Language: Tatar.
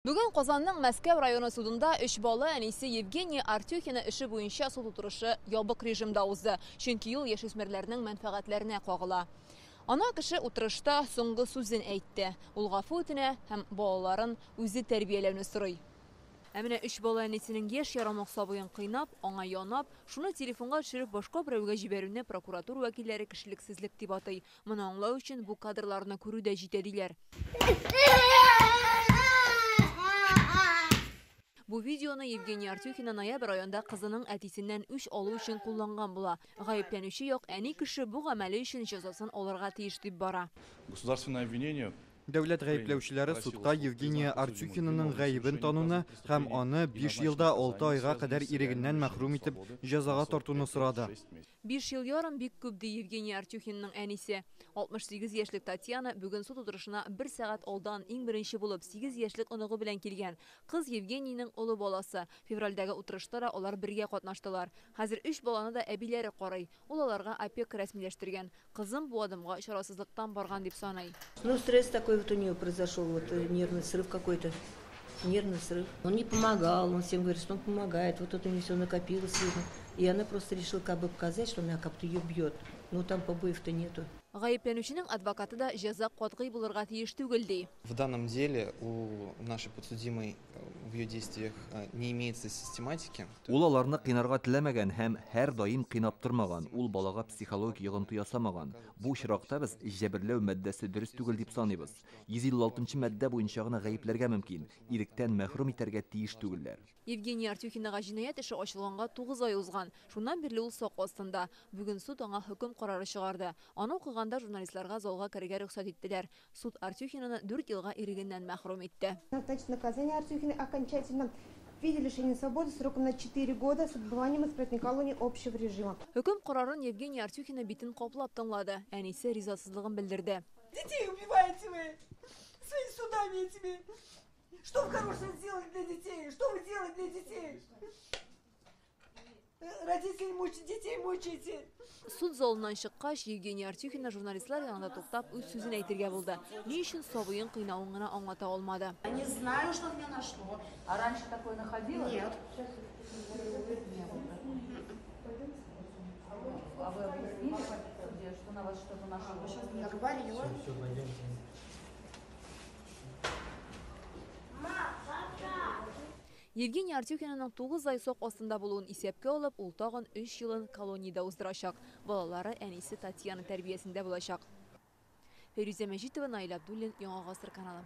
Бүген Казанның Мәскәү районы судында өч бала әнисе Евгения Артюхина эше буенча суд утырышы ябык режимда узды, чөнки ул яшүсмерләрнең мәнфәгатьләренә кагыла. Ана кеше утырышта соңгы сүзен әйтте. Ул гафу үтенә һәм балаларын үзе тәрбияләүне сорый. Ә менә өч бала әнисенең яшь ярымлык сабыен кыйнап, аңа янап, шуны телефонга төшереп башка берәүгә җибәрүне прокуратура вәкилләре кешелексезлек дип атый. Моны аңлау өчен бу кадрларны күрү дә җитә диләр. Бу видеоны Евгения Артюхина ноябрь аенда кызының әтисеннән үч алу өчен кулланган була. Гаепләнүче як әни кеше бу гамәле өчен җәзасын алырга тиеш дип бара. Государственное обвинение Дәүләт гаепләүчеләре судка Евгения Артюхинаның гаебен тануны һәм аны 5 елда 6 айга кадәр ирегеннән мәхрүм итеп җәзага тартуны сорады. 5 ел ярым бик күп, ди Евгения Артюхинаның әнисе. 68 яшьлек Татьяна бүген суд утырышына бер сәгать алдан иң беренче булып 8 яшьлек оныгы белән килгән. Кыз Евгенийның олы баласы. Февральдәге утырышта да алар бергә катнаштылар. Хәзер өч баланы да әбиләре карый. Ул аларга опека рәсмиләштергән. Кызым бу адымга чарасызлыктан барган дип саный. Ну, стресс такой вот у нее произошел, вот нервный срыв какой-то. Нервный срыв. Он не помогал, он всем говорит, что он помогает. Вот это у нее все накопилось, видно. И она просто решила как бы показать, что она как-то ее бьет. Но там побоев-то нету. Гаепләнүченең адвокаты да җәза катгый булырга тиеш түгел ди. В данном деле у нашей подсудимой в ее действиях не имеется систематики. Ул аларны кыйнарга теләмәгән һәм һәр даим кыйнап тормаган. Ул балага психологик йогынты ясамаган. Бу очракта без җәберләү маддәсе дөрес түгел дип саныйбыз. 156 маддә буенча гына гаепләргә мөмкин. Иректән мәхрүм итәргә тиеш түгелләр. Евгения Артюхинага җинаять эше ачылганга 9 ай узган. Шуннан бирле ул сак астында. Бүген суд аңа хөкем карары чыгарды. Аны укыганда журналистларга залга керергә рөхсәт иттеләр. Суд Артюхинаны 4 елга ирегеннән мәхрүм итте. Назначить наказание Артюхиной окончательно в виде лишения свободы сроком на 4 года с отбыванием исправительной колонии общего режима. Хөкем карарын Евгения Артюхина битен каплап тыңлады. Әнисе ризасызлыгын белдерде. Детей убиваете вы своими судами этими. Что вы хорошего сделали для детей? Что вы делаете для детей? Родители мучают, детей мучаете. Суд залыннан чыккач, Евгения Артюхина журналистлар янында туктап үз сүзен әйтергә булды. Ни өчен сабыен кыйнавын гына аңлата алмады. Я не знаю, что меня нашло. А раньше такое находила? Нет. А вы объяснили в суде, что на вас что-то нашло? Я говорила. Евгения Артюхинаның 9 ай сак астында булуын исәпкә алып, ул тагын 3 елын колониядә уздырачак. Балалары әнисе Татьяна тәрбиясендә булачак. Фәйрүзә Мәҗитова, Наил Абдуллин, Яңа Гасыр каналы.